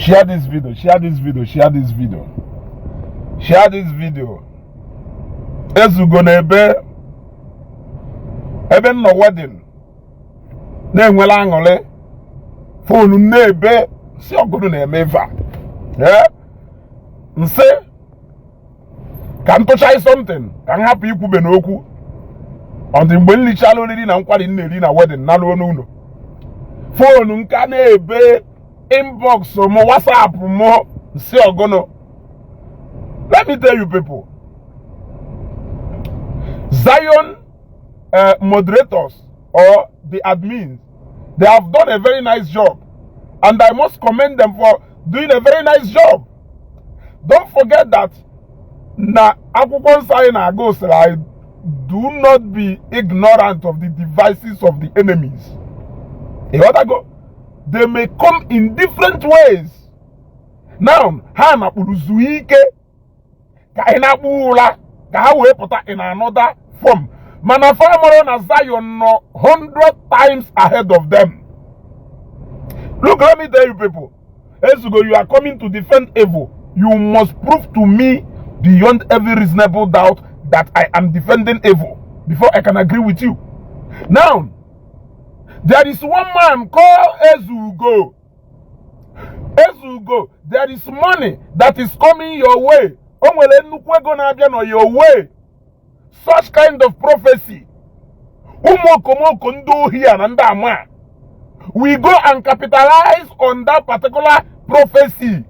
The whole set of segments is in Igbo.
Share this video, share this video, share this video, share this video. Ezugo na ebe m nọ wedding na-enwela aṅụrị, phone na-ebe si ọgụdụ na-eme ife a. Ee, nsị ka m tụcha something ka m hapụ ikwube n'okwu. Ọ dị mgbe m richala oriri na nkwari m na-eri na wedding na ruo n'ụlọ, phone nka na-ebe, inbox m, WhatsApp m, nsị ọgụnụ. Let me tell you people, Zion moderators or the admins, they have done a very nice job, and I must commend them for doing a very nice job. Don't forget that na akwụkwọ nsọ anyị na-agụ sịrị anyị, "Do not be ignorant of the devices of the enemies." Ịghọtago? They may come in different ways. Now ha nakpuru zuo ike ka anyị na-akpụ ụra ka ha wee pụta in another form, mana fa mara na Zion nọ 100 times ahead of them. Look, let me tell you people, Ezugo, you are coming to defend evil. You must prove to me beyond every reasonable doubt that I am defending evil before I can agree with you. Now, there is one man called Ezugo. Ezugo, there is money that is coming your way. O nwere nnukwu ego na-abịa nọ your way. Such kind of prophecy, ụmụ okomoko ndị ohi a na ndị ama a, we go and capitalize on that particular prophecy.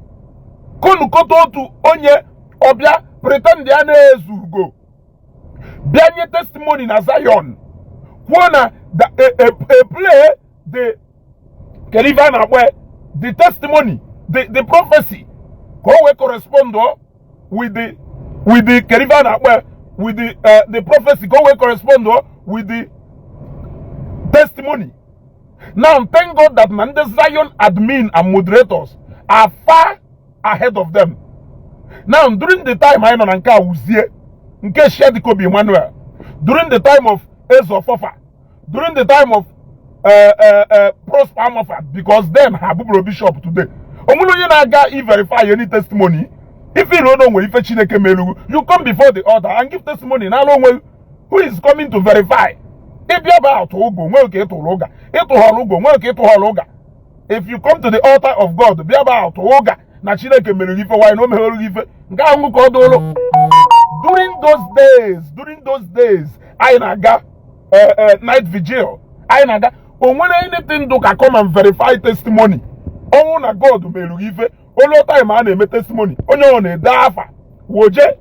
Konukọta otu onye ọbịa pretend ya na-ezu ugo bịa nye testimony na Zion, kwuo na a play the, kedu ife a na-akpọ ya? The testimony, the prophecy, ka o wee correspond with the, kedu ife a na-akpọ ya? With the prophecy, ka o wee correspond with the testimony. Now, thank God that na ndị Zion admin and moderators are far ahead of them. Now, during the time anyị nọ na nke Awuzie, nke Shedikobi Emmanuel, during the time of Eze Ofofa, during the time of Prosper Amafa, because then ha bụbụrụ bishop today, onwere onye na-aga i verify any testimony. If you don't know nwere ife Chineke melugu, you come before the altar and give testimony n'ala onwe. Who is coming to verify? Ịbịa bụ atụ ụgwọ nwere ka ịtụrụ ụga, ịtụghọrọ ụgwọ nwere ka ịtụghọrọ ụga. If you come to the altar of God, bịa bụ atụ ụga na Chineke mere gị ife wanyị na o meghere gị ife nke ahụ ka ọ dụrụ. During those days, during those days anyị na-aga night vigil, anyị na-aga, o nwere anything do ka come and verify testimony. Ọnwụ na God mere gị ife olu, time a na-eme testimony, onye ọ na-ede afa woje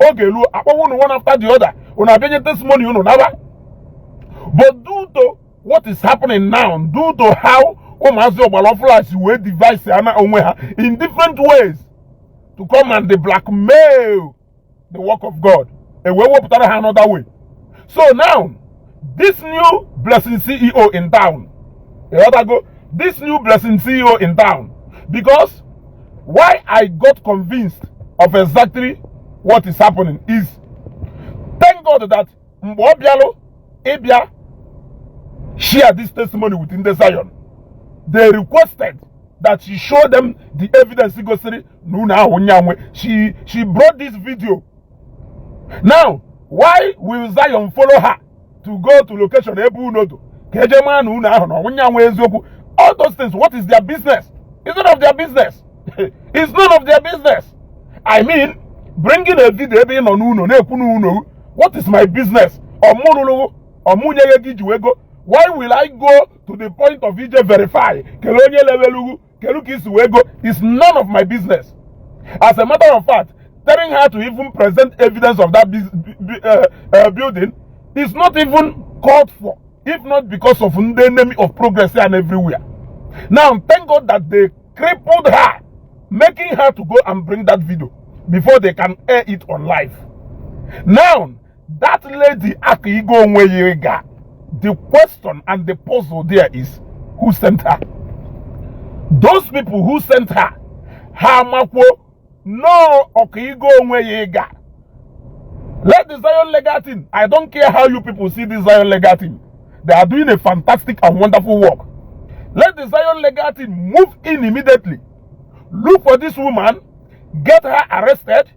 oge ruo, akpọwa unu one after the other, unu abịanye testimony unu naba. But due to what is happening now, due to how ụmụazị ọgbara ọfụla si wee devise ana onwe ha in different ways to come and they blackmail the work of God, e wee wepụtara ha another way. So now, this new Blessing CEO in town, ịghọtago? This new Blessing CEO in town, because why I got convinced of exactly what is happening is, thank God that mgbe ọ bịalụ ịbịa share this testimony with ndị Zion, they requested that she show them the evidence gosiri na unu ahụ nyanwe. She brought this video. Now, why will Zion follow her to go to location ebe unu do ka eje maa na unu ahụ na ọnwụ eziokwu? All those things, what is their business? It's none of their business. It's none of their business. I mean, bringing a video ebe ị nọ n'ụlọ na-ekwu n'ụlọ, what is my business? Ọmụrụrụ ọmụnyeghị gị ji wee go. Why will I go to the point of ije verify kele onye levelugwu kelu ka isi wee go? It's none of my business. As a matter of fact, telling her to even present evidence of that building is not even called for, if not because of the enemy of progress here and everywhere. Now, thank God that they crippled her, making her to go and bring that video before they can air it on live. Now, that lady aka igo onwe ya ga, the question and the puzzle there is, who sent her? Those people who sent her, ha amakwo no ọka igo onwe ya ịga. Let the Zion legal team, I don't care how you people see this Zion legal team, they are doing a fantastic and wonderful work. Let the Zion legal team move in immediately. Look for this woman, get her arrested,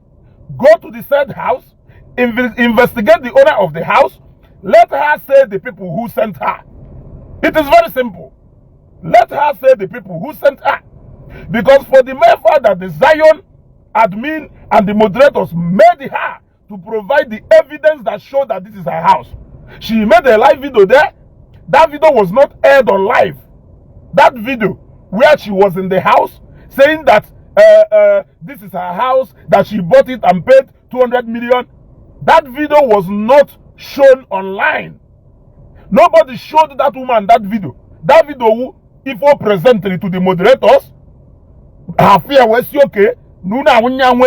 go to the said house, investigate the owner of the house, let her say the people who sent her. It is very simple. Let her say the people who sent her. Because for the mere fact that the Zion admin and the moderators made her to provide the evidence that showed that this is her house. She made a live video there. That video was not aired on live. That video where she was in the house saying that this is her house, that she bought it and paid 200 million. That video was not shown online. Nobody showed that woman that video. That video, if we presented it to the moderators, her fear was okay. Nuna awunyanwe.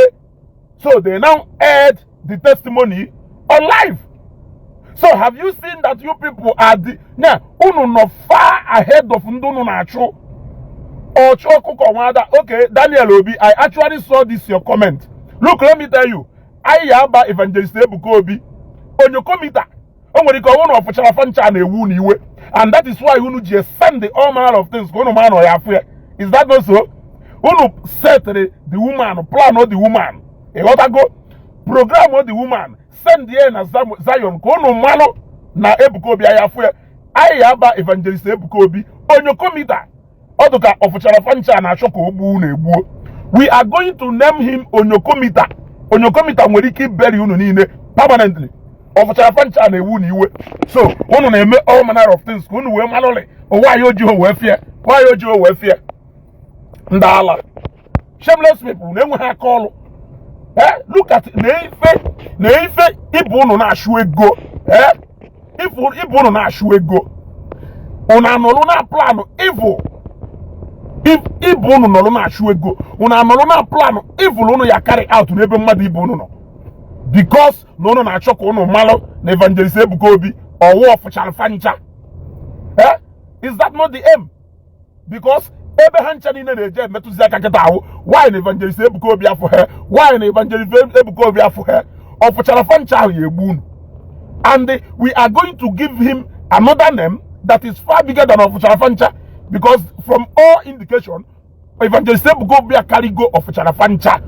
So they now aired the testimony on live. So have you seen that you people are the now unu nọ far ahead of ndị unu na-achụ ọchụ ọkụkọ nwada? Okay, Daniel Obi, I actually saw this your comment. Look, let me tell you, anyị ya aba Evangelist Ebuka Obi onyokomita. O nwere ike ọnwụ na ọfụchara fancha na-ewu na iwe, and that is why unu ji send the all manner of things ka unu ma nọ ya afụ ya. Is that not so? Unu setịrị the woman, plan the woman, ịghọtago, program the woman, send ya na Zion ka unu malụ na Ebuka Obi anya afụ ya. Anyị ya aba Evangelist Ebuka Obi onyokomita. Ọ dị ka ọfụchara fancha na-achọ ka o gbuo unu egbuo. We are going to name him onyokomita. Onyokomita nwere ike iberi unu niile permanently. Ọfụchara fancha na-ewu na iwe, so unu na-eme all manner of things ka unu wee malụlị nwaanyị ojii wee fie, nwaanyị ojii wee fie. Ndị ala, shameless people na-enweghị aka ọlụ. Eh, look at na ife na ife ịbụ unu na-achụ ego. Eh, ịbụ unu na-achụ ego, unu anọlụ na plan evil. Ịbụ unu nọlụ na-achụ ego, unu anọlụ na plan evil unu ya carry out n'ebe mmadụ ibe unu nọ, because na unu na-achọ ka unu malụ na Evangelist Ebuka Obi ọwụ ọfụchara fancha. Eh, is that not the aim? Because ebe ha ncha niile na-eje emetụzi aka kịta ahụ, why na Evangelist Ebuka Obi afọ ha? Why na Evangelist Ebuka Obi afọ ha? Ọfụchara fancha ahụ ya egbu unu, and we are going to give him another name that is far bigger than ọfụchara fancha, because from all indication, Evangelist Ebuka Obi akarịgo ọfụchara fancha.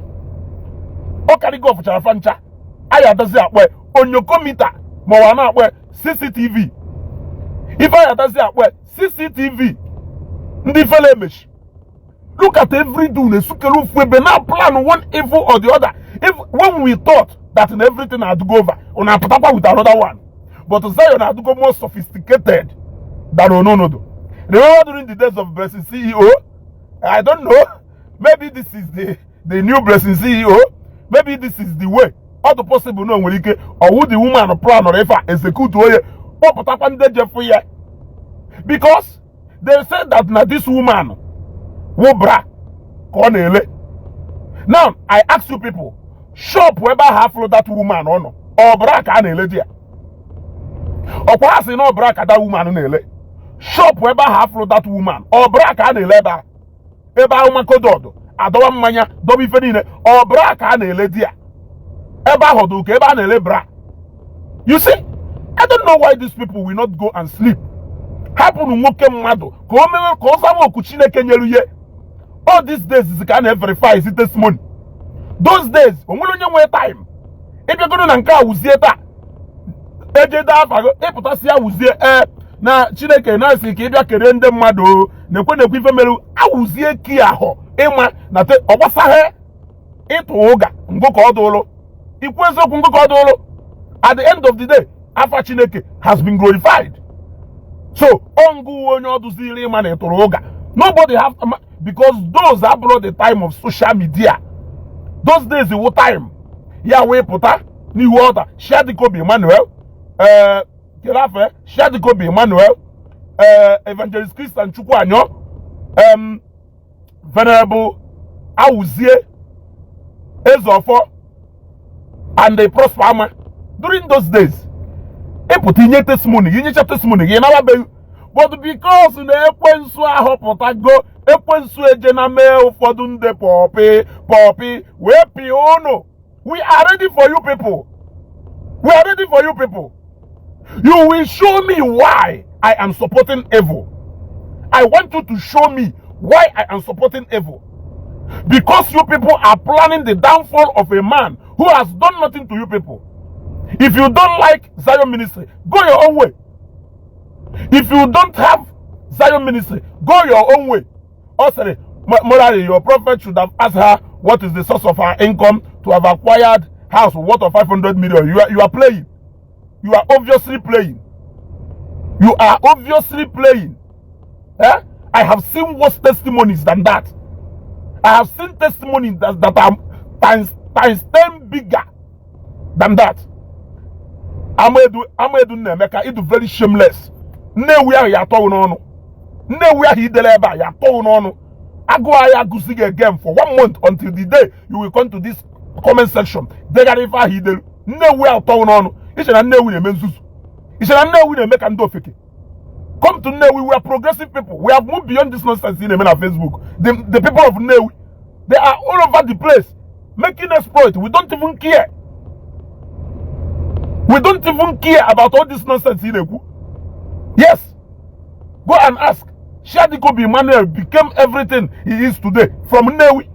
Ọ karịgo ọfụchara fancha. Anyị adazi akpọ onyokomita, ma ọ na-akpọ CCTV. Ife anyị adazi akpọ CCTV. Ndị fele emechi, look at every do na-esukere ofu ebe na plan one evil or the other. If when we thought that in everything had go over, unu apụtakwa with another one. But Zion adugo more sophisticated than ononodo. Remember during the days of Blessing CEO? I don't know, maybe this is the new Blessing CEO. Maybe this is the way. Ọ dị possible na o nwere ike ọwụ the woman plan or ife a execute onye kpọpụtakwa ndị jefu ya, because they said that na this woman wụ bra ka ọ na-ele. Now I ask you people, shop ebe ahụ afụrụ that woman ọ nọ, ọ bra ka a na-ele di ya? Ọkwa ha sị na ọ bra ka that woman na-ele. Shop ebe ahụ afụrụ that woman, ọ bra ka a na-ele ebe ahụ? Ebe ahụ makodọdụ adọwa mmanya, dọba ife niile, ọ bra ka a na-ele di ya ebe ahụ? Dị ka ebe a na-ele bra. You see, I don't know why these people will not go and sleep. Hapụnụ nwoke mmadụ ka o mewe ka ọ zama oku Chineke nyere ihe. All these days is ka a na-verify isi testimony. Those days, o nwere onye nwere time ịbịagoro na nke a wụzie taa ejede afa gị ịpụtasị ya wụzie ee na Chineke na-asị ka ịbịa kere ndị mmadụ o na-ekwe na-ekwe ife mere awụzie ki ahụ ịma na te ọ gbasaghị ịtụ ụga ngụ ka ọ dụlụ ikwu eziokwu ngụ ka ọ dụlụ. At the end of the day, afa Chineke has been glorified. So ọngụ onye ọdụziri ịma na ịtụrụ ụga, nobody have, because those abụrụ the time of social media. Those days iwu time ya wee pụta n'ihu ọta Shadikobi Emmanuel, ee, kelafe Shadikobi Emmanuel, ee, Evangelist Christian Chukwuanyo, Venerable Awuzie Ezeofo and the Prosper Ama. During those days, ịpụta inye testimony gị, inyecha testimony gị nawabeghị. But because na ekwensu ahọpụtago ekwensu eje na mee ụfọdụ ndị pọpị pọpị wee pịa unu. We are ready for you people. We are ready for you people. You will show me why I am supporting evil. I want you to show me why I am supporting evil. Because you people are planning the downfall of a man who has done nothing to you people. If you don't like Zion Ministry, go your own way. If you don't have Zion Ministry, go your own way. Oh, sorry, morally, your prophet should have asked her what is the source of her income to have acquired house worth of 500 million. You are playing. You are obviously playing. You are obviously playing. Eh? I have seen worse testimonies than that. I have seen testimonies that are times 10 bigger than that. Amedu Amedu Nnemeka, it is very shameless. Nnewi ahụ ya atọghị n'ọnụ. Nnewi ahụ idele ebe a ya atọghị n'ọnụ. Agụụ anyị agụzi gị again for one month until the day you will come to this comment section. Degara ife ahụ idelu. Nnewi ahụ tọghị n'ọnụ. Iche na Nnewi na-eme nzuzu. Iche na Nnewi na-eme ka ndị ofeke. Come to Nnewi, we are progressive people. We have moved beyond this nonsense in na Facebook. The people of Nnewi, they are all over the place making exploit. We don't even care. We don't even care about all this nonsense in Ekwu. Yes. Go and ask. Shadikobi Emmanuel became everything he is today from Nnewi.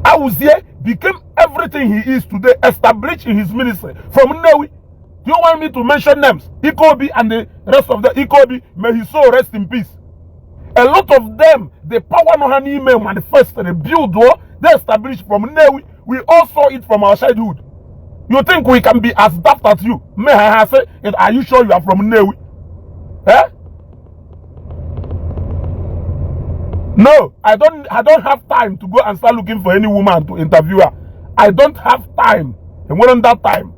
Awuzie became everything he is today, established in his ministry from Nnewi. Do you want me to mention names? Ikobi and the rest of the Ikobi, may his soul rest in peace. A lot of them, the power no ha n'ime manifest and build, oh, they established from Nnewi. We all saw it from our childhood. You think we can be as daft as you? May I say, are you sure you are from Nnewi? Eh? No, I don't have time to go and start looking for any woman to interview her. I don't have time. And when that time,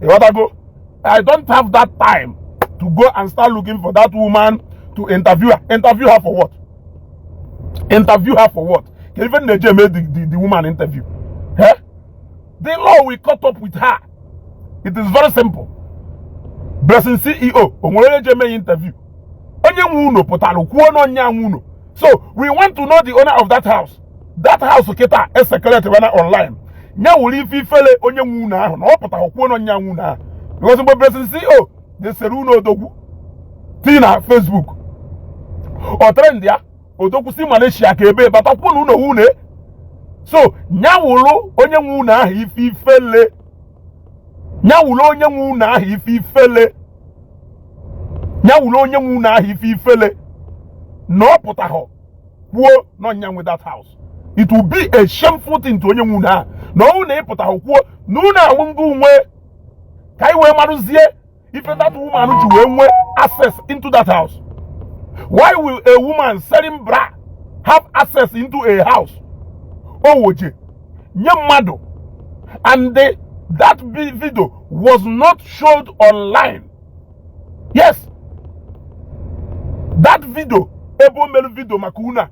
you want to go? I don't have that time to go and start looking for that woman to interview her. Interview her for what? Interview her for what? Can even Nigeria made the woman interview? Eh? The law will cut up with her. It is very simple. Blessing CEO, onwere je mee interview. Onye nwe unu pụtara kwuo na onye nwe unu. So we want to know the owner of that house. That house kịta e-circulate wena online. Nya wuru ife ifele onye nwe unu ahụ na ọ pụtara kwuo na onye nwe unu ahụ. Because mgbe Blessing CEO desere unu odogwu tii na Facebook. Ọ trend ya, odogwu si Malaysia ka ebe bata kwuo na unu unu. So nya wuru onye nwe unu ahụ ife ifele. Nya wuru onye nwe unu ahụ ife ifele. Nya wuru onye nwe unu ahụ ife ifele. Na ọ pụtahụ kwuo na ọnya nwe that house. It will be a shameful thing to onye nwe unu ahụ na ọnwụ na ịpụtahụ kwuo na unu ahụ ngụ nwe, ka anyị wee marụzie ife that woman ji wee nwee access into that house. Why will a woman selling bra have access into a house o woje nye mmadụ? And that video was not showed online. Yes, that video ebe o mere video maka unu a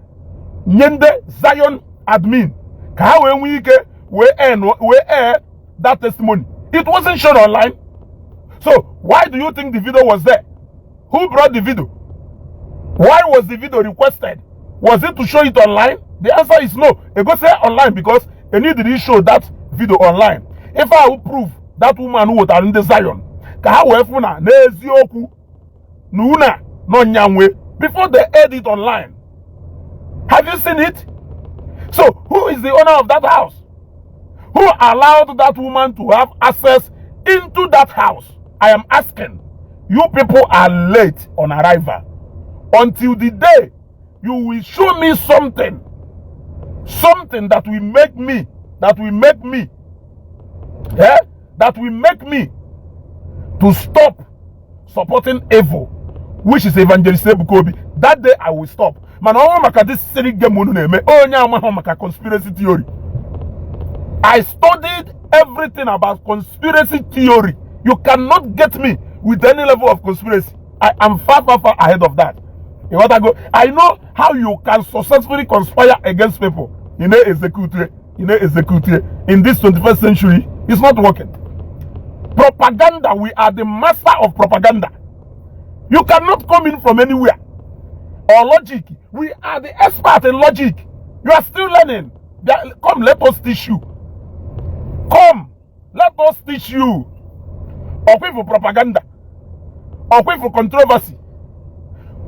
nye ndị Zion admin ka ha wee nwee ike wee air that testimony, it wasn't shown online. So why do you think the video was there? Who brought the video? Why was the video requested? Was it to show it online? The answer is no. It goes there online because they need to show that video online. If I will prove that woman who wetara ndị Zion ka ha wee fụ na n'eziokwu na una nọ nyanwe before they add it online. Have you seen it? So who is the owner of that house? Who allowed that woman to have access into that house? I am asking. You people are late on arrival. Until the day you will show me something, something that will make me, yeah, that will make me to stop supporting evil, which is Evangelist Ebuka Obi, that day I will stop. Mana ọnwụ maka this silly game unu na-eme, onye amaghị maka conspiracy theory. I studied everything about conspiracy theory. You cannot get me with any level of conspiracy. I am far, far, far ahead of that. You want to go? I know how you can successfully conspire against people. You know, execute, you know, execute. In this 21st century, it's not working. Propaganda, we are the master of propaganda. You cannot come in from anywhere. Or logic, we are the expert in logic. You are still learning. Come, let us teach you. Come, let us teach you. Ọkwa for propaganda, ọkwa for controversy,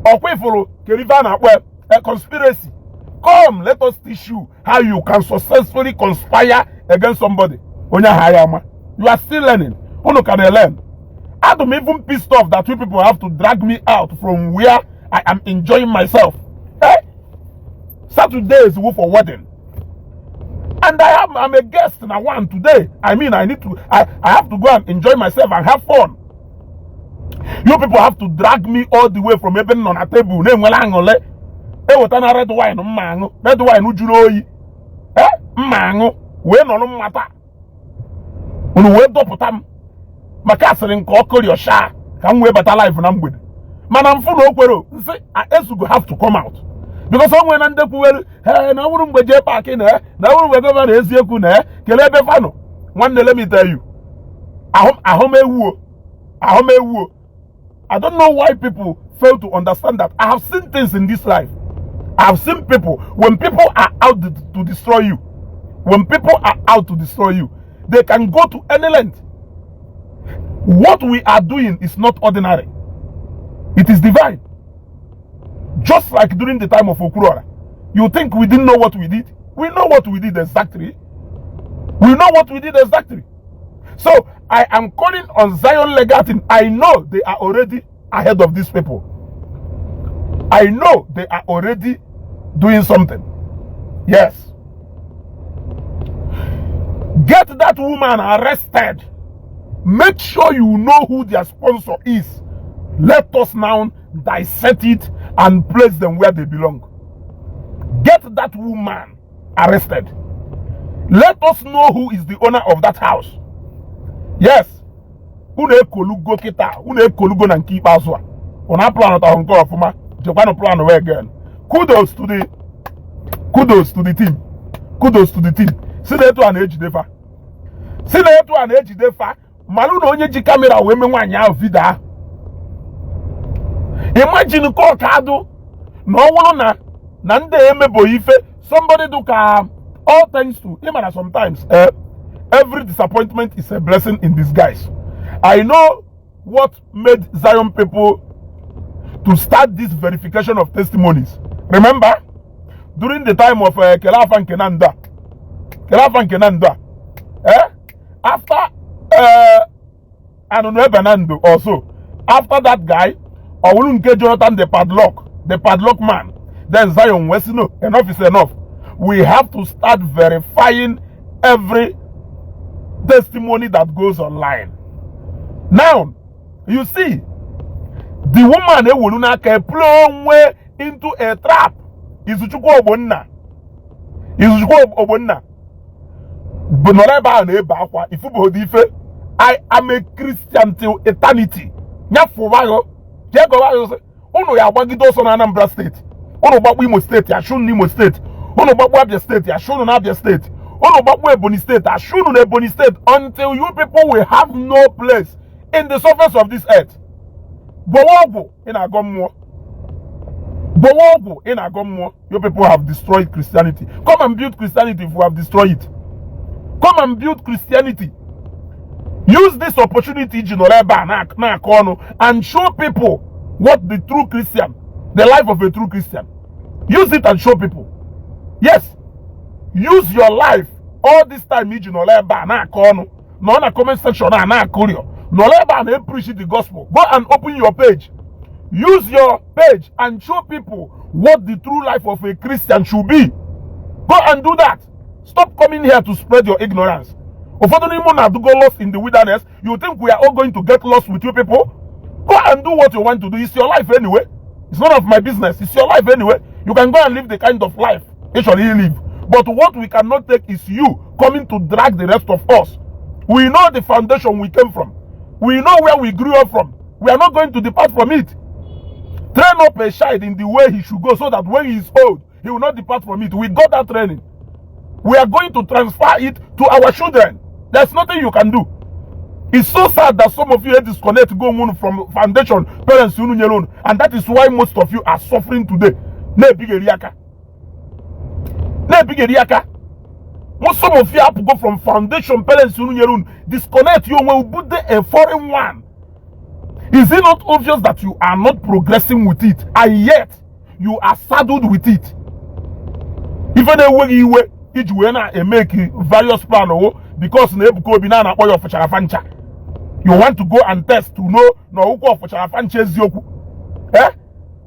ọkwa ifuru kerife a na-akpọ conspiracy. Come, let us teach you how you can successfully conspire against somebody. Onye ahụ ya ama. You are still learning. Unu ka na-learn. I'm even pissed off that you people have to drag me out from where I am enjoying myself. Eh? Saturday is for wedding. And I'm a guest in a one today. I mean, I have to go and enjoy myself and have fun. You people have to drag me all the way from ebe m nọ na table na-enwere aṅụrị, eweta na red wine mma aṅụ, red wine jụrụ oyi, eh, mma aṅụ wee nọrọ mmata unu wee dọpụta m maka asịrị nke ọkụ rịọsha ka m wee bata live na mgbede. Mana mfụ na o kwere nsị Ezugo have to come out because o nwere na ndị kwuwere ee na ọ bụrụ mgbe jee paakị na ọ bụrụ mgbe governor eziokwu na kelee ebe fanụ. Nwanne, let me tell you, ahụ m ewuo, ahụ m ewuo. I don't know why people fail to understand that I have seen things in this life. I have seen people, when people are out to destroy you, when people are out to destroy you, they can go to any length. What we are doing is not ordinary. It is divine. Just like during the time of Okurora. You think we didn't know what we did? We know what we did exactly. We know what we did exactly. So I am calling on Zion Legatin. I know they are already ahead of these people. I know they are already doing something. Yes. Get that woman arrested. Make sure you know who their sponsor is. Let us now dissect it and place them where they belong. Get that woman arrested. Let us know who is the owner of that house. Yes. Unu ekolugo kịta, unu ekolugo na nke ikpeazụ a. Unu aplanụ tahụ nke ọfụma, jekwanụ plan wee again. Kudos to the team. Kudos to the team. Si na etu a na-ejide fa. Si na etu a na-ejide fa. Malụ na onye ji camera wee mee nwaanyị ahụ video ahụ. Imagine ka ọ ka adụ na ọ bụrụ na ndị emeboghị ife somebody do ka. All thanks to ịma sometimes, every disappointment is a blessing in disguise. I know what made Zion people to start this verification of testimonies. Remember during the time of Kelafa nke Nando, Kelafa nke Nando, eh, after Anunu Ebenando also, after that guy ọwụrụ nke Jonathan, the padlock man, then Zion wee sị, "No, enough is enough. We have to start verifying every testimony that goes online." Now you see the woman ewelu n'aka play onwe into a trap. Izuchukwu Ogbonna, Izuchukwu Ogbonna bụ nọrọ ebe ahụ na-ebe akwa ifubodo ife. "I am a Christian till eternity." Nyafụwaghụ jee gọwa ya sị unu ya agbagide ọsọ na Anambra State, unu gbakpu Imo State, achụ unu n'Imo State, unu gbakpu Abia State, achụ unu na Abia State, unu gbakpu Ebonyi State, achụ unu na Ebonyi State, until you people will have no place in the surface of this earth. Gbọwa ọgwụ ị na-agọ mmụọ, gbọwa ọgwụ ị na-agọ mmụọ. You people have destroyed Christianity. Come and build Christianity. If you have destroyed it, come and build Christianity. Use this opportunity iji nọrọ ebe a na-akọ ọnụ and show people what the true Christian, the life of a true Christian. Use it and show people. Yes, use your life. All this time iji nọrọ ebe a na-akọ ọnụ, nọ na comment section a na-akụrịọ, nọrọ ebe a na-preach the gospel, go and open your page. Use your page and show people what the true life of a Christian should be. Go and do that. Stop coming here to spread your ignorance. Ụfọdụ n'ime unu na-go lost in the wilderness. You think we are all going to get lost with you people? Go and do what you want to do. It's your life anyway. It's none of my business. It's your life anyway. You can go and live the kind of life you should live, but what we cannot take is you coming to drag the rest of us. We know the foundation we came from. We know where we grew up from. We are not going to depart from it. Train up a child in the way he should go so that when he is old, he will not depart from it. We got that training. We are going to transfer it to our children. There's nothing you can do. It's so sad that some of you disconnect, go on from foundation parents unu nyere unu, and that is why most of you are suffering today. Na-ebigeri aka, na-ebigeri aka. Most some of you have to go from foundation parents unu nyere unu, disconnect you onwe, bude a foreign one. Is it not obvious that you are not progressing with it, and yet you are saddled with it? Ife na-enweghị iwe iji wee na-emeki various plan owo because na Ebuka Obi na na-akpọ ya ọfụchara fancha. You want to go and test to know na ọwụkwa ọfụchara fancha eziokwu. Eh,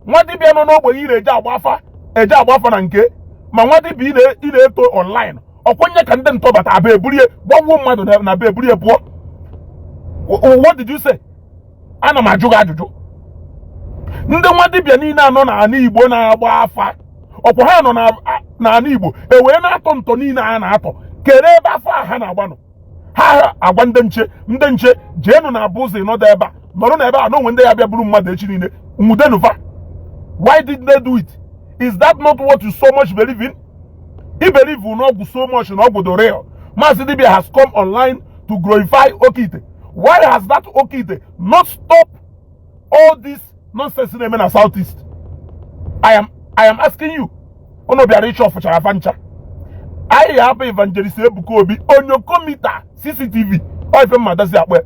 nwa dibịa nọ n'ogbenye ị na-eje agba afa, eje agba afa na nke ma nwa dibịa ị na-eto online ọkwenye ka ndị ntọbata aba eburie gbagbuo mmadụ na be eburie pụọ. What did you say? Ana m ajụ gị ajụjụ. Ndị nwa dibịa niile anọ n'ala Igbo na-agba afa, ọkwa ha nọ n'ala Igbo e wee na-atọ ntọ niile a na-atọ kere ebe afọ a ha na-agba nọ. Ha agwa ndị nche, ndị nche jeenụ na abụ ụzọ ịnọdụ ebe a, nọrọ n'ebe a na onwe ndị ya bịa buru mmadụ echi niile nwudenufa. Why did they do it? Is that not what you so much believe in? I believe na ọgwụ so much, na ọgwụ the real. Maazị Dibia has come online to glorify Okite. Why has that Okite not stop all this nonsense na-eme na Southeast? I am asking you. Unu bịara ịchọ ọfụchara afa ncha. Anyị ga-abụ Evangelist Ebuka Obi onyokomita CCTV. Ọ ife mmadazi akpọ ya.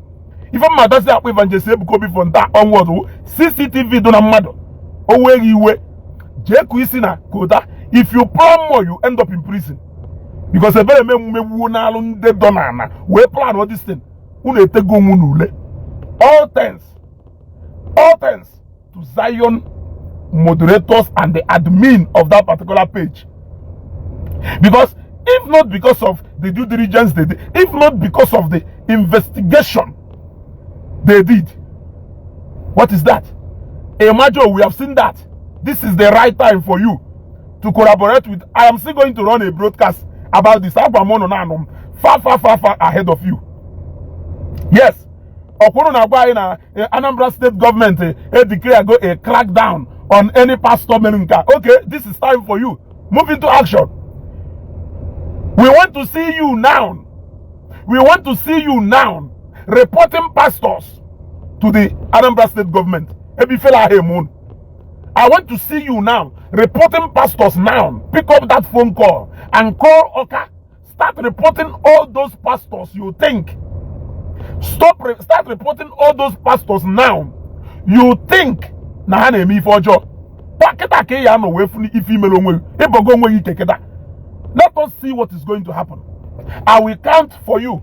Ife mmadazi akpọ Evangelist Ebuka Obi for nta onward wụ CCTV dị na mmadụ. O weghị iwe jee kụ isi na kota. If you plan more, you end up in prison, because ebere eme mmegbuo n'alụ ndị dọ n'ala wee plan all this thing. Unu etego onwe unu ule. All thanks, all thanks to Zion moderators and the admin of that particular page, because if not because of the due diligence they did, if not because of the investigation they did, what is that? Imagine we have seen that this is the right time for you to collaborate with. I am still going to run a broadcast about this. Agwa m unu na anọ m far, far, far, far ahead of you. Yes, ọkwụrụ na-agwa anyị na Anambra State government e declare go a crackdown on any pastor mere nke a. Okay, this is time for you move into action. We want to see you now. We want to see you now reporting pastors to the Anambra State government. Ebe ifela ahụ eme unu. I want to see you now reporting pastors now. Pick up that phone call and call Oka. Start reporting all those pastors you think. Start reporting all those pastors now. You think na ha na-eme ife ọjọọ. Kịta ka ị ya anọ wee fụ ife imere onwe gị. Ịbọgo onwe gị ike kịta. Let us see what is going to happen. I will count for you.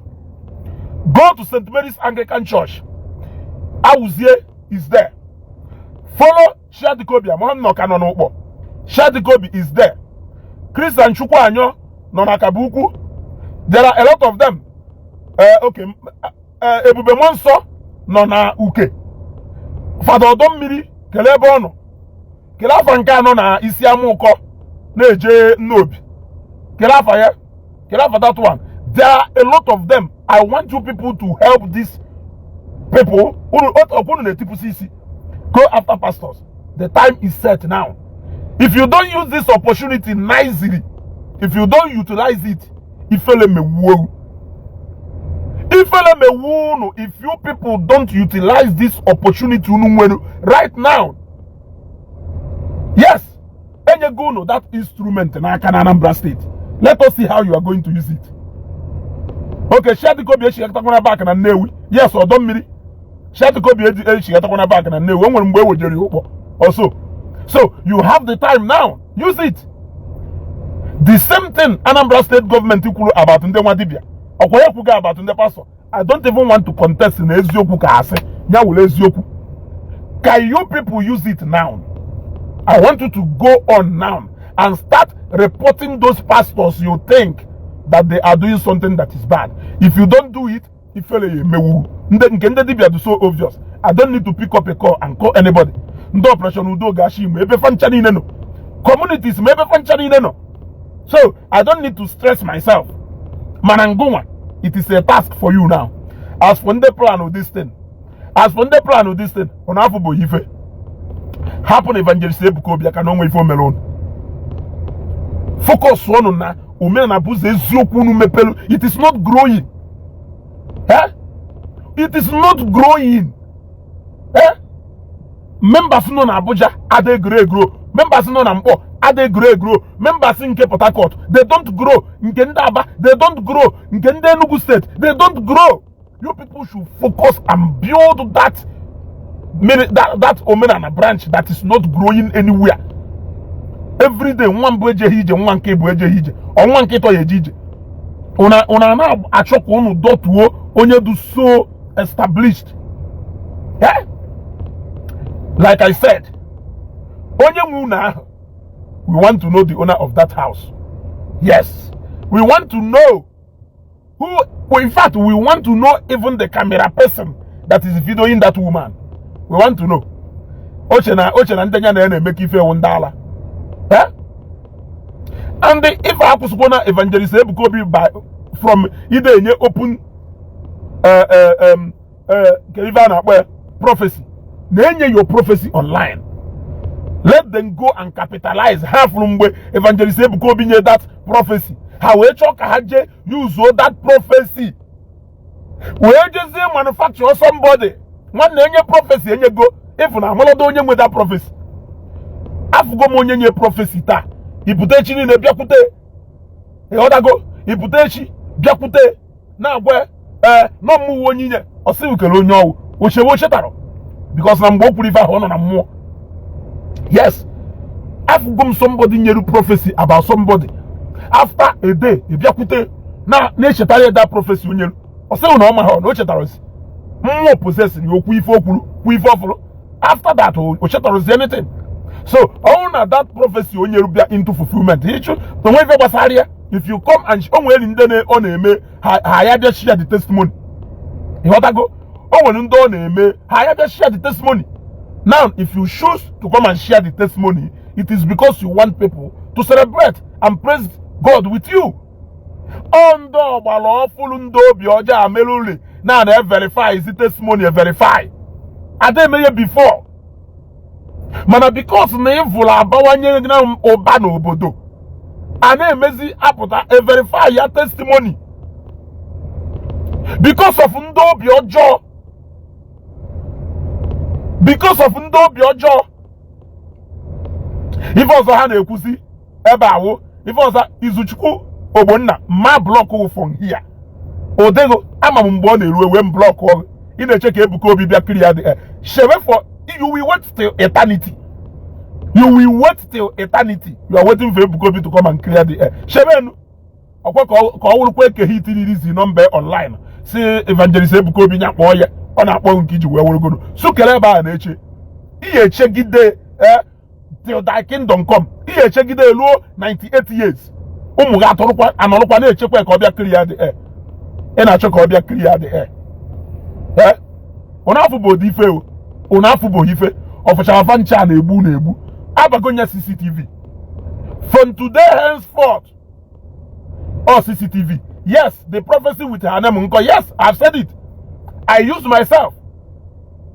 Go to St. Mary's Anglican Church. Awuzie is there. Follow Shadikobi. Amam nọ ka nọ n'ụkpọ. Shadikobi is there. Christian Chukwuanyo nọ na Kabukwu. There are a lot of them. Okay, Ebube Muonso nọ na Uke. Fada Ọdọ Mmiri kelee ebe ọ nọ. Kelee afa nke anọ na isi ama ụkọ na-eje Nnobi. Kelee afa ya. Kelee afa that one. There are a lot of them. I want you people to help these people. Unu unu na-etipụsị isi. Go after pastors. The time is set now. If you don't use this opportunity nicely, if you don't utilize it, ifele mewuo. Ifele mewuo unu if you people don't utilize this opportunity unu nwere right now. Yes, enyego unu that instrument n'aka na Anambra State. Let us see how you are going to use it. Okay, Shadikobi echighatakwana back na Nnewi. Yes, ọdọ mmiri. Shadikobi echighatakwana back na Nnewi. O nwere mgbe e wejere ya ụkpọ. Also, so you have the time now. Use it. The same thing Anambra State government kwuru about ndị nwa dibịa. Ọkwa ya kwugo about ndị pastor. I don't even want to contest na eziokwu ka asị. Ya were eziokwu. Can you people use it now? I want you to go on now and start reporting those pastors you think that they are doing something that is bad. If you don't do it, ifele ya emewu. Ndị nke ndị dibịa dị so obvious. I don't need to pick up a call and call anybody. Ndị Operation Udo Gashi ma ebe fancha niile nọ. Communities ma ebe fancha niile nọ. So I don't need to stress myself. Mana ngụnwa, it is a task for you now. As for ndị plan with this thing, as for ndị plan with this thing, ọ na-afụ bụ ife. Hapụ na Evangelist Ebuka Obi aka na onwe ife o mere unu. Focus ọnụ na omenala bụ ụzọ eziokwu unu mepelu. It is not growing. Eh? It is not growing. Eh? Members nọ na Abuja ada egro egro. Members nọ na Mkpọ ada egro egro. Members nke Port Harcourt, they don't grow. Nke ndị Aba, they don't grow. Nke ndị Enugu State, they don't grow. You people should focus and build that omenala branch that is not growing anywhere. Everyday nwa mbụ ejeghị ije, nwa nke bụ ejeghị ije, ọnwa nke ịtọ ya eje ije. Una na-achọ ka unu dọtuo onye dị so established. Eh? Like I said, onye nwe unu ahụ, we want to know the owner of that house. Yes, we want to know who. Well, in fact, we want to know even the camera person that is videoing that woman. We want to know. Oche na ndị ya na ya na-emekọ ife ewu ndị ala. Eh? And if akwụsịkwa na Evangelist Ebuka Obi by from ide enye open ke ife a na-akpọ ya prophecy, na-enye your prophecy online, let them go and capitalize. Ha fụrụ mgbe Evangelist Ebuka Obi nye that prophecy, ha wee chọọ ka ha jee use that prophecy wee jezie manufacture somebody. Nwanne, enye prophecy enyego ịfụ na amalọdo onye nwe that prophecy. Afụgo m onye nye prophecy taa, ibute echi niile bịakwute, ịghọtago? Ibute echi bịakwute na-agwa ee nọ mmụọ onye inye ọsị ukele onye ọwụ ochewe ochetara, because na mgbe o kwuru ife ahụ, ọ nọ na mmụọ. Yes, afụgo m somebody nyere prophecy about somebody. After a day, ị bịakwute na na-echetara ya that prophecy o nyere, ọ sịghị na ọ maghị na o chetara ozi mmụọ possess ya, okwu ife o kwuru, kwu ife ọ fụrụ. After that, o chetara anything. So ọ na that prophecy o nyere bịa into fulfillment, ịchụ onwe ife gbasara ya. If you come and o nwere ndị ọ na-eme ha ya bịa share the testimony, ịghọtago? O nwere ndị ọ na-eme ha ya bịa share the testimony. Now, if you choose to come and share the testimony, it is because you want people to celebrate and praise God with you. Ọ ndị ọgbara ọfụlụ, ndị obi ọjọọ amerụli na na verify zi testimony verify ada emeghe before, mana because na ịvụrụ abawanye na ụba n'obodo a na-emezi apụta e verify ya testimony because of ndị obi ọjọọ, because of ndị obi ọjọọ. Ife ọzọ ha na-ekwuzi ebe awụ ife ọzọ, Izuchukwu Ogbonna ma block from here odego. Ama m mgbe ọ na-eru ewe m block. Ị na-eche ka Ebuka Obi bịa kiri ya dị shebe for you. Will wait till eternity. You will wait till eternity. You are waiting for Ebuka Obi to come and clear the air. Shebenu ọkwa ka ọ wụrụkwa ekeghị itiriri number online si Evangelist Ebuka Obi nya kpọọ ya. Ọ na-akpọ nke iji wee wụrụgodo sukere ebe a na-eche ihe echegide till thy kingdom come. Ihe echegide ruo 98 years, ụmụ gị atọrụkwa anọrụkwa na-echekwa ka ọ bịa clear the air. Ị na-achọ ka ọ bịa clear the air. Ee, ụnụ afụ bụ ụdị ife o, ụnụ afụ bụ ife ọfụchara fa ncha na-egbu na-egbu abago nya CCTV. From today henceforth, all CCTV. Yes, the prophecy with her name nkọ. Yes, I've said it. I use myself.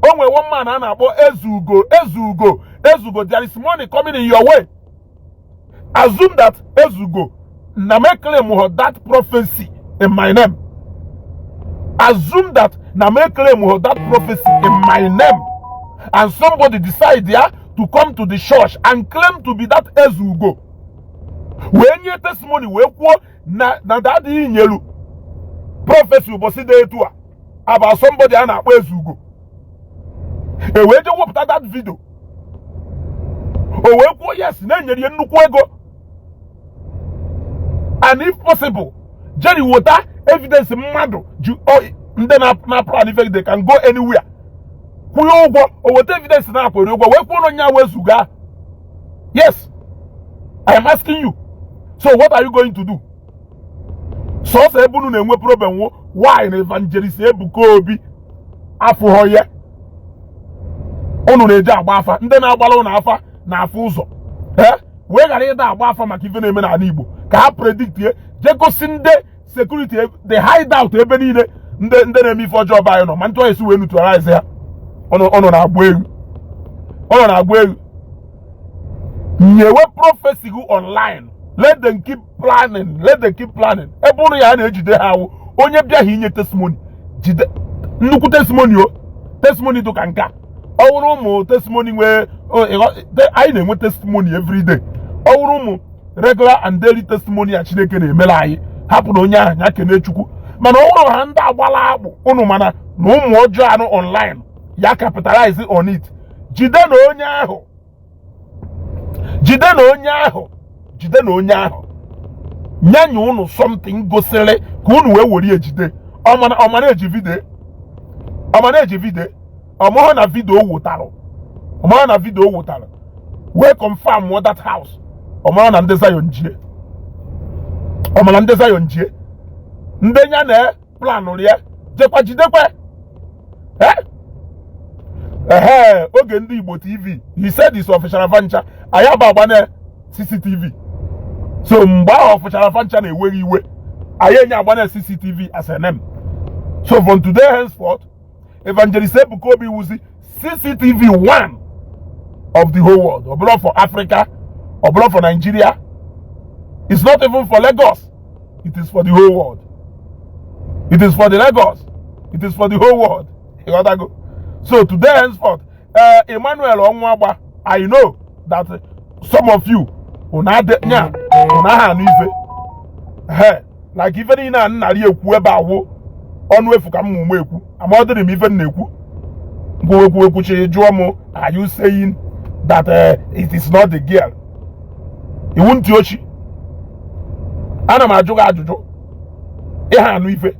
O nwere one man a na-akpọ Ezugo. Ezugo, Ezugo, there is money coming in your way. Assume that Ezugo na me claim that prophecy in my name. Assume that na me claim that prophecy in my name and somebody decide ya to come to the church and claim to be that Ezugo wee nye testimony wee kwuo na daddy nyelu prophecy ụbọchị dị etu a about somebody a na-akpọ Ezugo, e wee je wepụta that video, o wee kwuo yes na-enyere ya nnukwu ego, and if possible, Jerry wota evidence mmadụ ji ndị na plan ife, they can go anywhere kwụnye ụgwọ, o weta evidence na akwere ụgwọ wee kwuo na onye a wezuga. Yes, I am asking you, so what are you going to do? Sọsọ ebe unu na-enwe problem wo why na Evangelist Ebuka Obi afụghọ ya, unu na-eji agba afa. Ndị na-agbara ụnụ afa na-afụ ụzọ ee wee ghara ịda agba afa maka ife na-eme n'ala Igbo ka ha predictie jee gosi ndị security the hideout ebe niile ndị na-eme ife ọjọọ be anyị nọ ma ntụ esi wee neutralize ya. Ọnụ na-agba egwu, ọnụ na-agba egwu. Nyewe prophecy gị online. Let them keep planning, let them keep planning. Ebe ụnụ ya na-ejide ha awụ onye bịaghị inye testimony, jide nnukwu testimony o testimony dị ka nke a. Ọ wụrụ ụmụ testimony nwee anyị na-enwe testimony every day. Ọ wụrụ ụmụ regular and daily testimony a Chineke na-emere anyị, hapụ na onye ahụ ya kene Chukwu. Mana ọ bụrụ ha ndị agbala akpụ ụnụ, mana na ụmụ ọjọọ anụ online ya capitalize on it, jide na onye ahụ. Jide na onye ahụ, jide na onye ahụ nyanya unu something gosiri ka unu wee were ejide. Ọmana eji video, ọmana eji video, ọmụhụ na video wụtarụ, ọmụhụ na video wụtarụ wee confirm that house. Ọmara na ndị Zion jie, ọmara ndị Zion jie, ndị nya na planụrụ ya jekwa jidekwa. Ehe, oge ndị Igbo TV, he said is official fancha anyị aba agba na CCTV. So mgbe ahụ ọfụchara fancha na-eweghị iwe, anyị enye agba na CCTV as a name. So from today henceforth, Evangelist Ebuka Obi wuzi CCTV 1 of the whole world. Ọ bụrụ for Africa, ọ bụrụ for Nigeria, it's not even for Lagos, it is for the whole world. It is for the Lagos, it is for the whole world. Ịghọtago? So today henceforth, Emmanuel Onwagba, I know that some of you unu nya unu aha anụ ife he like ife niile a nnarị ekwu ebe awụ ọnụ efu ka m mụ ekwu ama ọ dịrị m ife m na-ekwu ngwa ekwuchi jụọ m, are you saying that it is not the girl? Iwu ntị ochi, ana m ajụ gị ajụjụ, ịha anụ ife,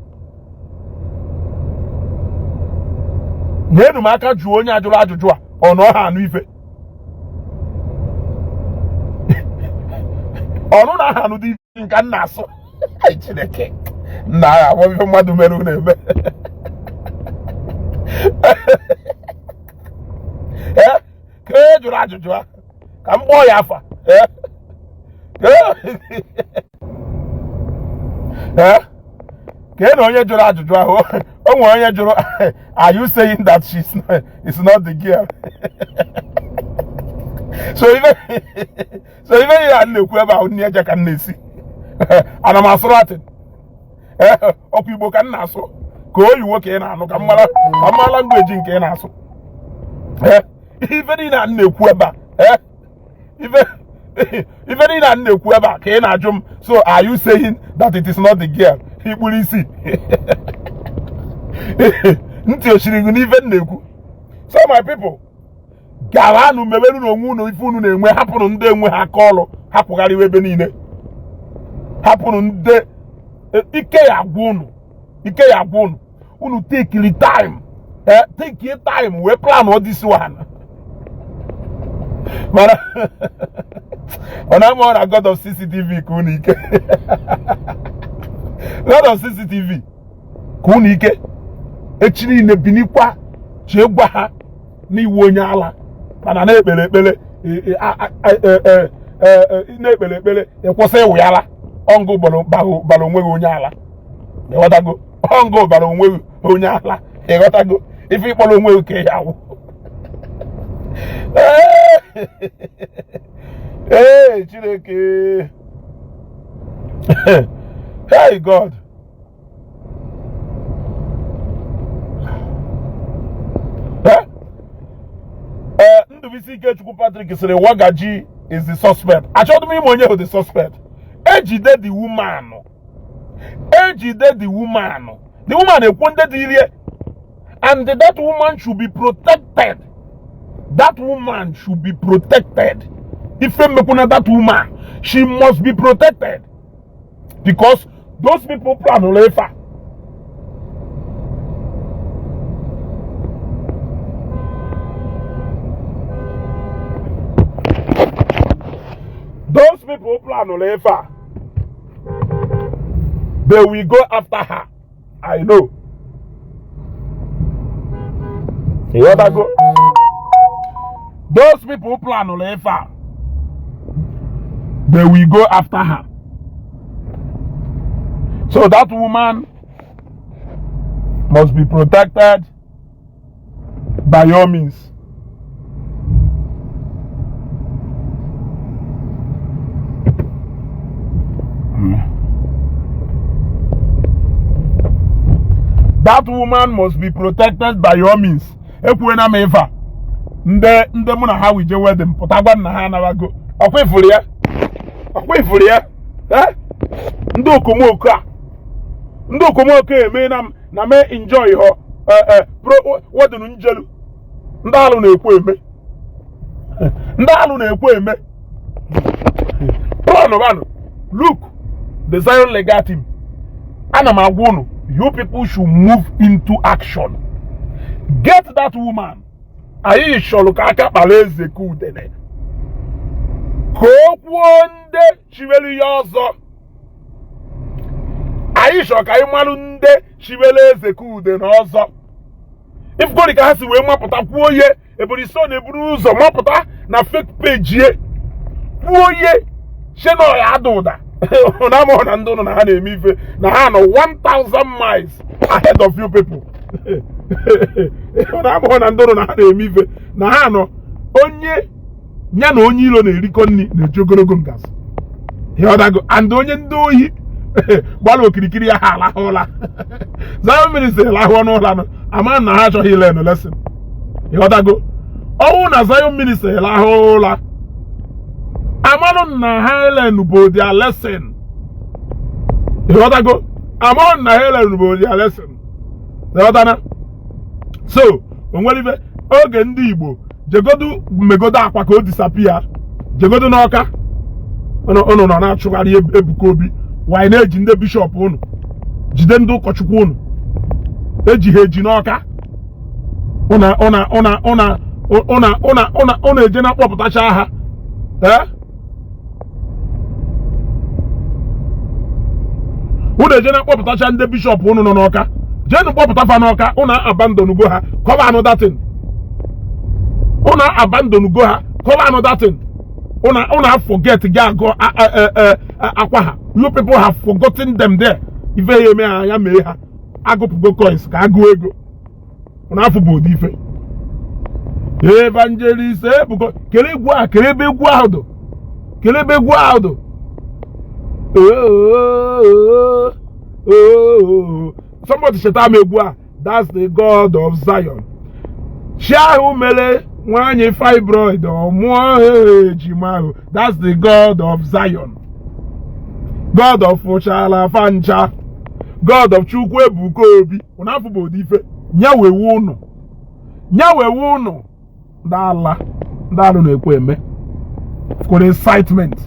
nyenu m aka jụọ onye ajụrụ ajụjụ a, ọ na ọha anụ ife, ọnụ na aha anụ dị nka m na-asụ. Chineke nna agha abụ ife mmadụ mere unu eme. Ka e jụrụ ajụjụ a ka m kpọọ ya afa. Ka e na onye jụrụ ajụjụ ahụ, o nwere onye jụrụ, are you saying that she's not, it's not the girl? So ife ya na-ekwu ebe ahụ nne eje ka m na-esi, ana m asụ Latin, ọkwa Igbo ka m na-asụ, ka oyiwo ka ị na-anụ, ka m mara language nke ị na-asụ. Ife niile a na-ekwu ebe a, ife niile a na-ekwu ebe a ka ị na-ajụ m, so are you saying that it is not the girl? Ikpuru isi ntị ochiri gị n'ife m na-ekwu. So my people, garanụ meberu n'onwe unu ife unu na-enwe, hapụrụ ndị enwe ha aka ọrụ, hapụgharịwa ebe niile, hapụrụ ndị ike ya agwa unu, ike ya agwa unu, unu take time, take time wee plan all this one. Mana ọ na-ama na God of CCTV ka unu ike, God of CCTV ka unu ike. Echi niile binikwa chee gwa ha n'iwu onye ala, mana na-ekpere ekpere, na-ekpere ekpere ịkwụsị ịwụ ya ala. Ọngụ bara onwe gị onye ala, ịghọtago? Ọngụ bara onwe gị onye ala, ịghọtago? Ife ịkpọrọ onwe gị ka ya awụ. Ee, Chineke, hey God, Ndubisi Ikechukwu Patrick sịrị Wagaji is the suspect. Achọghị m ime onye bụ the suspect. Ejide the woman, ejide the woman, the woman ekwu ndị dị irie, and that woman should be protected. That woman should be protected. Ife mekwuna that woman, she must be protected, because those people plan ụlọ ife a. Those people plan ụlọ ife a, they will go after her. I know. Ịghọtago? Those people plan ụlọ ife a, they will go after her. So that woman must be protected by all means. That woman must be protected by all means. Ekwuena m ife a, ndị mụ na ha wije wedding pụta gwa nna ha anabago. Ọkwa ifuru ya, ọkwa ifuru ya, ndị okomoko a, ndị okomoko eme na m na me enjoy họ pro wedding njelu. Ndị alụ na-ekwu eme, ndị alụ na-ekwu eme. Plan banụ. Look, the Zion legal team, ana m agwa unu, you people should move into action. Get that woman. Anyị chọrọ ka aka kpara eze ka udene ka o kwuo ndị chiwelu ya ọzọ. Anyị chọrọ ka anyị malụ ndị chiwelu eze ka udene ọzọ. Ifugori ka ha si wee mapụta kwuo ihe Ebonyi Son eburu ụzọ mapụta na fake page ye kwuo ihe sheno ya ada ụda na amụghị na ndị ụnụ na ha na-eme ife na ha nọ 1000 miles ahead of you people. Na amụghị na ndị ụnụ na ha na-eme ife na ha nọ onye ya na onye ilo na-erikọ nri na-eji ogologo ngazi ịghọtago, and onye ndị ohi gbara okirikiri ya ha alahụ ụla. Zion Ministry lahụ n'ụla nọ ama na ha achọghị ilearn lesson, ịghọtago. Ọnwụ na Zion Ministry lahụ ụla amanụ na ha elearn bụ their lesson, ịghọtago. Amanụ na ha elearn bụ their lesson, ịghọtana. So o nwere ife oge ndị Igbo jegodu megodo akwa ka o disappear, jegodu n'Ọka ụnụ nọ na-achụgharị Ebuka Obi wanyị na-eji ndị bishọp ụnụ jide ndị ụkọchukwu ụnụ eji ha eji n'Ọka ụna eje na kpọpụtacha ha. Ee, ụnụ eje na kpọpụtacha ndị bishọp ụnụ nọ n'Ọka, jeenụ kpọpụta fa n'Ọka. Ụnụ abandonugo ha, cover another thing. Ụnụ abandonugo ha, cover another thing. Ụnụ forget ga agụ akwa ha. You people have forgotten them there. Ife ya eme ha ya mee ha agụpụgo coins ka agụọ ego. Ụnụ afọ bụ ụdị ife evangelist Ebuka. Kele egwu ahụ, kele ebe egwu ahụ dụ, kele ebe egwu ahụ dụ. Somebody cheta m egwu a. That's the God of Zion. Chi ahụ mere nwanyị fibroid ọ mụọ ejima ahụ. That's the God of Zion, God of Fụchala Fancha, God of Chukwu Ebuka Obi. Ụnụ afọ bụ ụdị ife nyawewe ụnụ, nyawewe ụnụ. Ndị ala ndị alụ na-ekwe eme kwere excitement.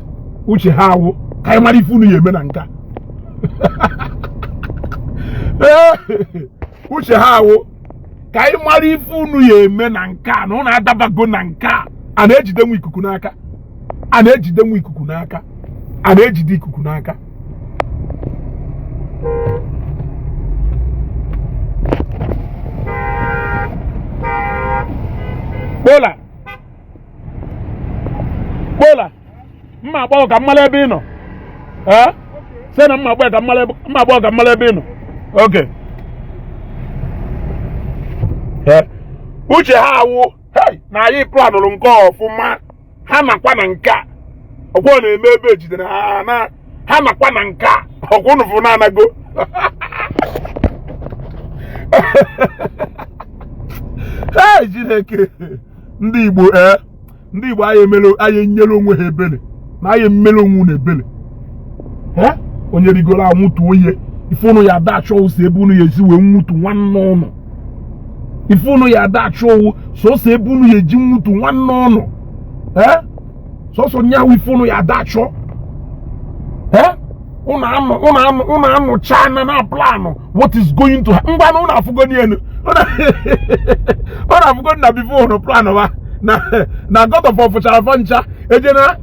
Uche ha awụ ka anyị mara ife unu ya eme na nka. Uche ha awụ ka anyị mara ife unu ya eme na nka na ụnụ adabago na nka. A na-ejide nwa ikuku n'aka, a na-ejide nwa ikuku n'aka, a na-ejide ikuku n'aka. Kpola kpola mma agbọghọ ka mmalụ ebe ị nọ. Ee, sị na mma agbọghọ ka mmalụ ebe, mma agbọghọ ka mmalụ ebe ị nọ. Oke ee, uche ha awụ hey na anyị planụrụ nke ọfụma. Ha nakwa na nke a ọkwọ na-eme ebe ejidere ha na ha nakwa na nke a ọkwọ unu fụ na-anago. Hey, Chineke, ndị Igbo, ee, ndị Igbo anyị emere anyị enyere onwe ha ebere na anyị emere onwe unu ebere. Ee, onye rigoro anwụtu onye ife unu ya ada achọ ụsọ ebe unu ya esi wee nwutu nwanne ụnụ. Ife unu ya ada achọ owu sọsọ ebe unu ya eji nwutu nwanne ụnụ. Ee, sọsọ nyawu ife unu ya ada achọ. Ee, unu anụ unu anụ unu anụcha na na plan what is going to happen. Ngwa na unu afụgo n'elu, unu afụgo na before unu plan wa na God of ọfụchara fa ncha eje na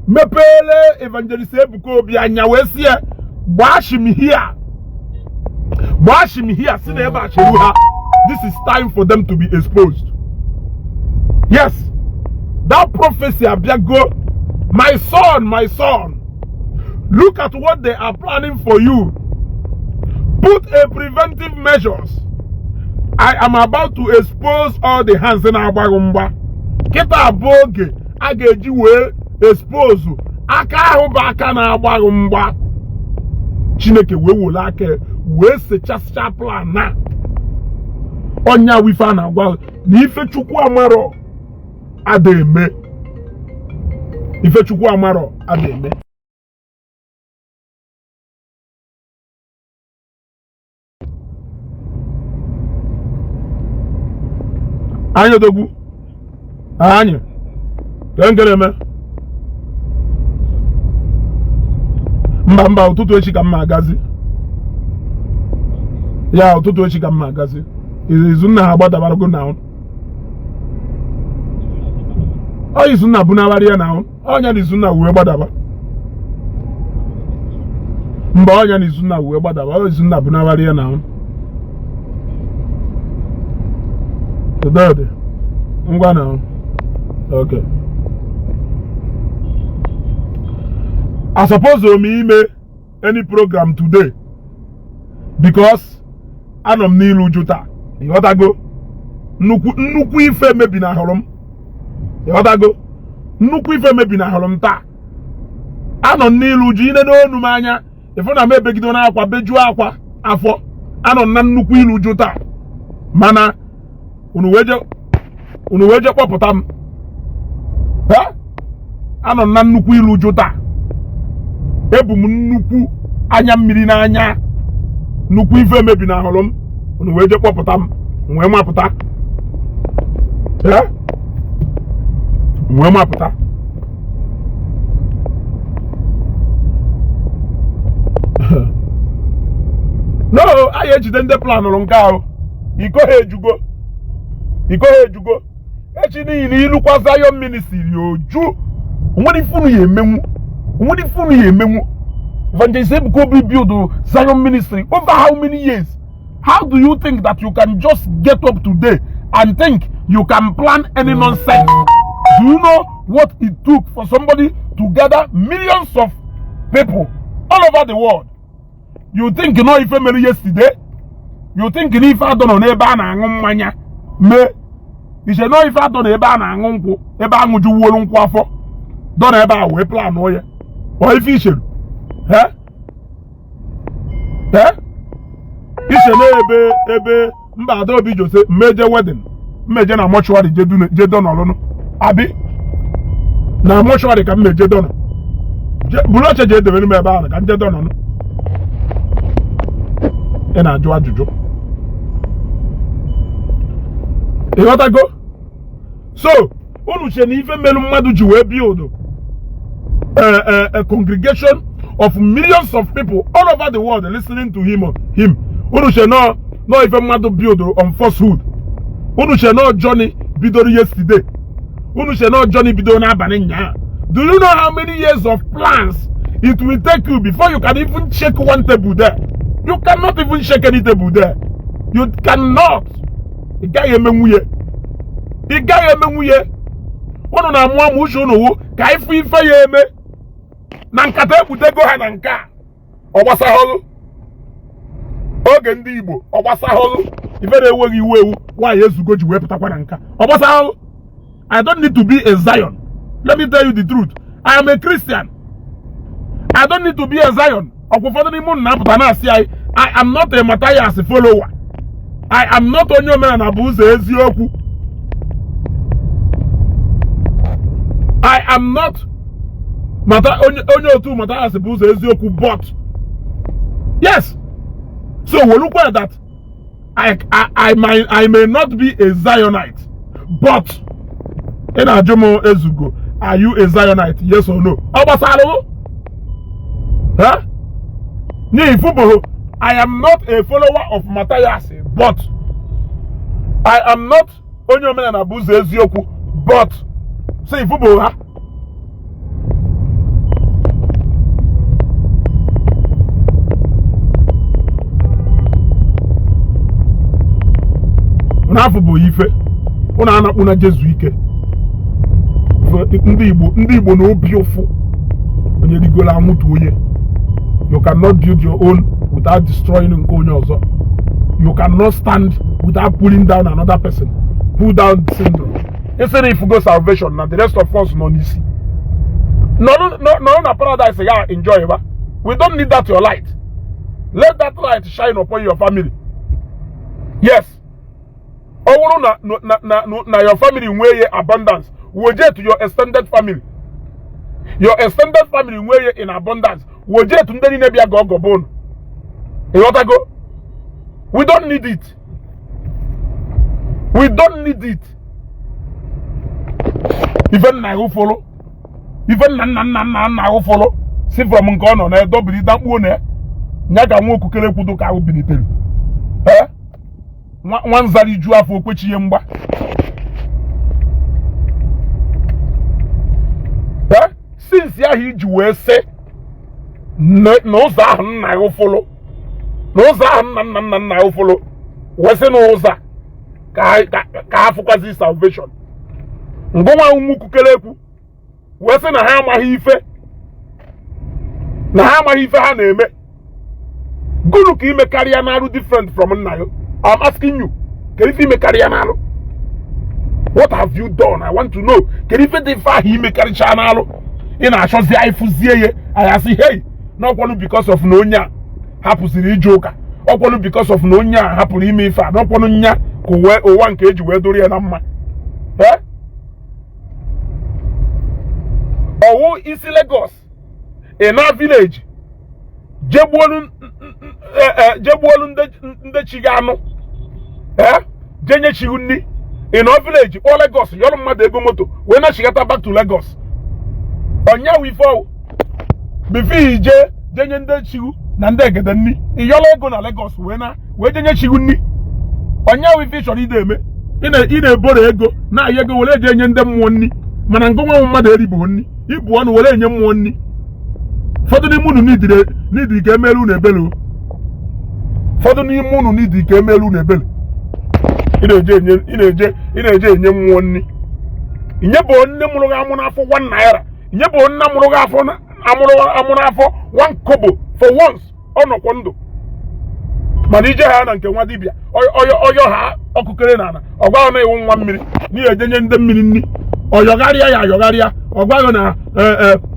mepere evangelist Ebuka Obi anya wee sị ya gbaa here, gbaa here, si na ebe a cheru ha. This is time for them to be exposed. Yes, that prophecy abịago. My son, my son, look at what they are planning for you. Put a preventive measures. I am about to expose all the hands na-agbaghị mgba. Kịta bụ oge a ga-eji wee expose aka ahụ bụ aka na-agbaghị mgba. Chineke wee were aka wee sechasịcha plan na ọnya wife a na-agwa na ife Chukwu amarọ ada eme, ife Chukwu amarọ ada eme. Anyị odogwu anyị ka nkere eme. Mba, mba, ụtụtụ echi ka m ma agazi ya. Ụtụtụ echi ka m ma agazi. Izunna ha gbadabarago na ọ Izunna bunagharị ya na ọnya na Izunna wee gbadaba. Mba, ọnya na Izunna wee gbadaba. Ọ Izunna bunagharị ya na ụdọdị ngwa na. Okay, I suppose m ime any program today because anọ m n'ilu uju taa. Ịghọtago? Nnukwu nnukwu ife mebinahụrụ m. Ịghọtago? Nnukwu ife mebinahụrụ m taa. Anọ m n'ilu uju. Ine n'onu m anya, ịfụ na m ebegido n'akwa, bejuo akwa afọ. Anọ m na nnukwu ilu uju taa, mana unu wee je kpọpụta m. Ha? Anọ m na nnukwu ilu uju taa. Ebu m nnukwu anya mmiri n'anya. Nnukwu ife mebinahụrụ m. Unu wee je kpọpụta m, m wee mapụta. M wee mapụta. No, anyị ejide ndị planụrụ nke ahụ. Iko ha ejugo, iko ha ejugo. Echi niile ilukwa Zion Ministry oju. Onwere ife unu ya emenwu, onwere ife unu ya emenwu. Evangelist Ebuka Obi build Zion Ministry over how many years? How do you think that you can just get up today and think you can plan any nonsense? Do you know what it took for somebody to gather millions of people all over the world? You think you know ife mere yesterday? You think na ife adọ nọ n'ebe a na-aṅụ mmanya mee? Iche na ife adọ n'ebe a na-aṅụ nkwụ, ebe aṅụjuwolu nkwụ afọ dọ n'ebe a wee planụ ya? Ọ ife ichere? He he, iche na ebe mba Adaobi Jose mmeje wedding, mmeje na mortuary je dọnọlụnụ abi na mortuary ka mmeje dọnọ buru oche je edebere m ebe ahụ ka nje dọnọnụ. Ị na-ajụ ajụjụ, ịghọtago? So unu che na ife melu mmadụ ji wee build a congregation of millions of people all over the world listening to him, unu che no ife mmadụ build on falsehood? Unu che no journey bidoro yesterday? Unu che no journey bidoro n'abalị nyaa? Do you know how many years of plans it will take you before you can even shake one table there? You cannot even shake any table there. You cannot. Ị gaghị eme nwunye, ị gaghị eme nwunye. Unu na-amụ amụ uche unu wụ ka ife ife ya eme na nkata ekputego ha na nke a. Ọ gbasahọlụ oge ndị Igbo, ọ gbasahọlụ ife na-enweghị iwu ewu nwaanyị ezugo ji wee pụtakwa na nka. Ọ gbasahọlụ. I don't need to be a Zion. Let me tell you the truth, I am a Christian. I don't need to be a Zion. Ọkwa ụfọdụ n'ime unu na-apụta na-asị anyị, I am not a Matthias follower, I am not onye omenala bụ ụzọ eziokwu, I am not mata onye otu Matthias bụ ụzọ eziokwu. But yes, so wolukwa that I may not be a Zionite, but ị na-ajụ m, ezugo, are you a Zionite, yes or no? Ọ gbasara m ha n'ihi fụbụrụ. I am not a follower of Matthias, but I am not onye omenala bụ ụzọ eziokwu, but so ifụbụrụ ha. N'afọ bụ ife ụnụ anakpụ na Jesu ike. Ndị Igbo, ndị Igbo na obi ụfụ. Onye rigoro anwụtu onye. You cannot build your own without destroying nke onye ọzọ. You cannot stand without pulling down another person. Pull down syndrome. Instead, if you go salvation na the rest of us nọ n'isi nọrọ na paradise ya enjoy ba. We don't need that your light. Let that light shine upon your family. Yes, ọ bụrụ na your family nwee ye abundance, woje to your extended family. Your extended family nwee ye in abundance, woje to ndị niile bịa ga ọgọbụ unu. Ịghọtago? We don't need it, we don't need it. Ife nna gị fụrụ, ife nna nna nna nna nna gị fụrụ. Si from nke ọ nọ na edobiri dakpuo na ya ka nwa okukere kwudo ka ahụ bilitere. Ee, nwa nzara ju afọ okwechi ihe mgba. Ee, since ahụ iji wee sị na ụzọ ahụ nna ya ụfụlụ, na ụzọ ahụ nna nna nna nna ya ụfụlụ, wee sị na ụzọ a ka ha fụkwazi salvation. Ngụnwa nwukukere ekwu wee sị na ha amaghị ife, na ha amaghị ife ha na-eme. Gụnụ ka ime karịa n'arụ different from nna gị? I'm asking you, kedu ife ime karịa n'arụ? What have you done? I want to know. Kedu ife dị ife ahụ ime karịcha n'arụ ị na-achọzi anyị fụzie ya, anyị asị hey, n'ọkwọnụ because of na onye a hapụziri ije ụka, ọkwọnụ because of na onye a hapụrụ ime ife a, n'ọkwọnụ nya ka ụwa nke eji wee doro ya na mma. Ee, ọwụ isi Lagos ị na village jegbuolu ndị chi gị anụ, ee, jenye chi nni. Ị nọ village kpọọ Lagos, yọrọ mmadụ ego moto wee nachigata back to Lagos. Ọnyawu ife ọwụ before ije jenye ndị chigu na ndị egede nni, ịyọrọ ego na Lagos wee na wee jenye chigu nni. Ọnyawu ife ị chọrọ ide eme, ị na-eboro ego na-ayọ ego were eje enye ndị mmụọ nni, mana ngụnwa mmadụ eribụghị nni, ibu ọnụ were enye mmụọ nni. Ụfọdụ n'ime unu n'idiri ka emelu unu ebele. Ụfọdụ n'ime unu n'idiri ka emelu unu ebele. Ị na-eje enye mmụọ nni, inyebụ nne mụrụ gị amụ n'afọ 1 naira, inyebụ nne mụrụ gị afọ amụ n'afọ 1 kobo for once. Ọ nọkwa ndụ, mana ije ha na nke nwa dibịa ọyọ ha ọkụkere na ala, ọ gwaghị na iwu nwa mmiri n'ihi ejenye ndị mmiri nni. Ọyọgharịa ya ayọgharịa, ọ gwaghị na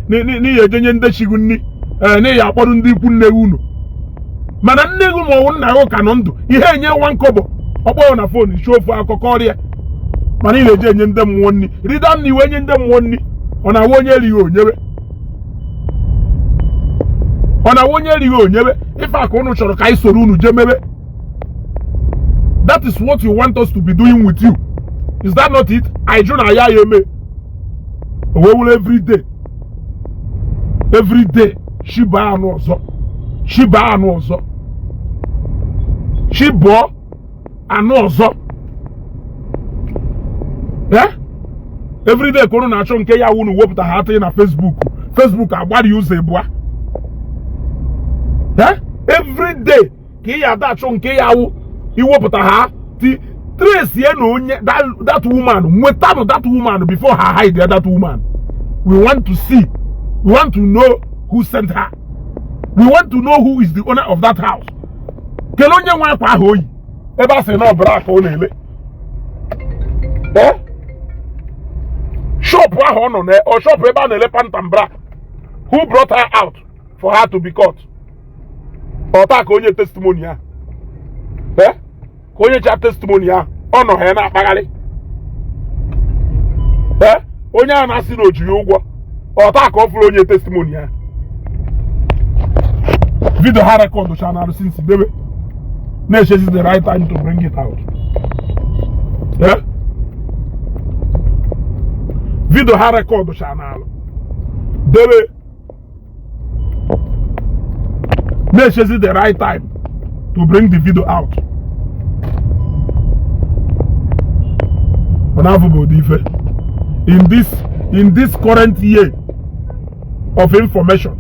n'ihi ejenye ndị chigu nni, ee, n'ihi akpọrọ ndị ikwu nne unu. Mana nne gị ma ọ bụ nna gị ka nọ ndụ, ihe enye 1 kobo, ọkpọrọ na phone ichi ofu akụkọ ọrịa. Mana ị na-eje enye ndị mmụọ nni, rida nni wee nye ndị mmụọ nni. Ọ na-awa onye erighị onyebe, ọ na-awa onye erighị onyebe. Ife a ka unu chọrọ ka anyị soro unu jee mebe. That is what you want us to be doing with you, is that not it? Anyị jụ na ya ya eme o wee were every day, every day shiba anụ ọzọ, shiba anụ ọzọ, chibụọ anụ ọzọ. Eh, everyday ka unu na-achọ nke ya unu wepụta ha atịghị na Facebook, Facebook agbari ụzọ ịbụa. Eh, everyday ka ị ya ada achọ nke ya wụ iwepụta ha ti trace ye na onye that woman, nwetanụ that woman before her hide that woman. We want to see, we want to know who sent her, we want to know who is the owner of that house. Kelee onye nwe akwa ahụ oyi ebe a sị na ọbara aka ọ na-ele. Ee, shop ahụ ọ nọ na ọ shop ebe a na-ele pant and bra. Who brought her out for her to be caught? Ọta ka onye testimony ahụ, ee, ka onye cha testimony ahụ ọ nọ ha na-akpagharị. Ee, onye ahụ na-asị na o ji ya ụgwọ, ọta ka ọ fụrụ onye testimony ahụ. Video ha record channel since debe na-echezi the right time to bring it out. Eh, video ha record channel debe na-echezi the right time to bring the video out. Ọ na-afụ bụ ụdị ife in this current year of information.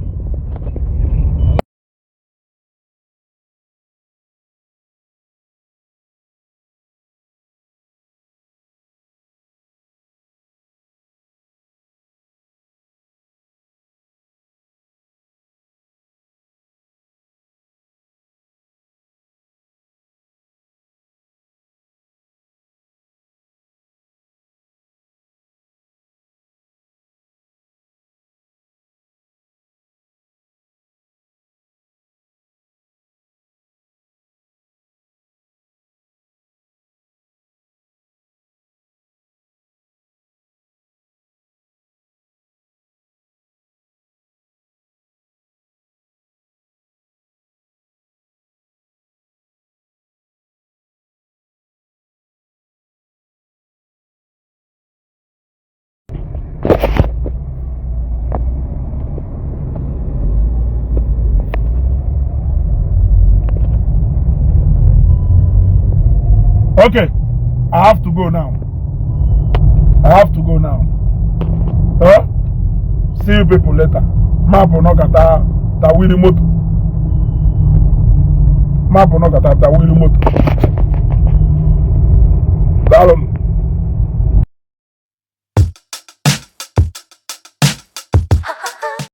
Okay, I have to go now. I have to go now. Huh? See you people later. Mapụ nọkata tawiri moto. Mapụ nọkata tawiri moto. Daalụ.